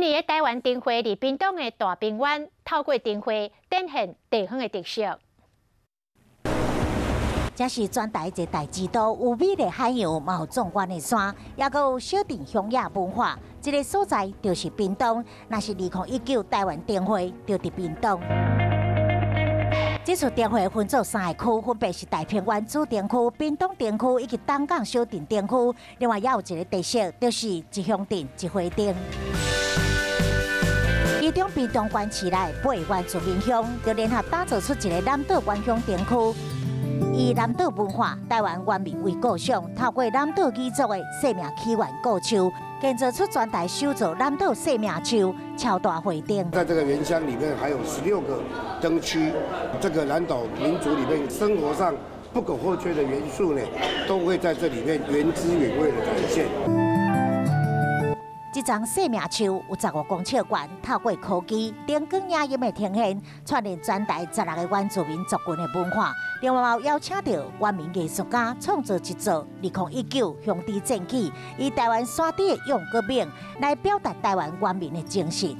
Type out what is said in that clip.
今年的台灣燈會佇屏東的大平灣，透過燈會展現地方的特色。這是全台一個大之都，有美麗海洋，嘛有壯觀的山，抑閣有小鎮鄉野文化。這个所在就是屏東，若是2019台灣燈會就佇屏東。這次燈會分做三个區，分別是大平灣主燈區、屏東燈區以及東港小鎮燈區。另外，也有一个特色，就是一鄉鎮一花燈。其中屏東縣市內八个原住民鄉，就聯合打造出一个南島原鄉燈區。以南島文化、台灣原民為構想，透過南島語族的生命起源故事，建造出全台首座南島生命樹超大花燈。在這個原鄉裡面，還有16個燈區，這個南島民族裡面生活上不可或缺的元素呢，都會在這裡面原汁原味的展現。這叢生命樹有15公尺懸，透過科技、燈光、影音的呈現，串聯全台16個原住民族群的文化。另外，有邀請到原民藝術家創造一座2019鄉之戰旗，以台灣山頂的勇閣名來表達台灣原民的精神。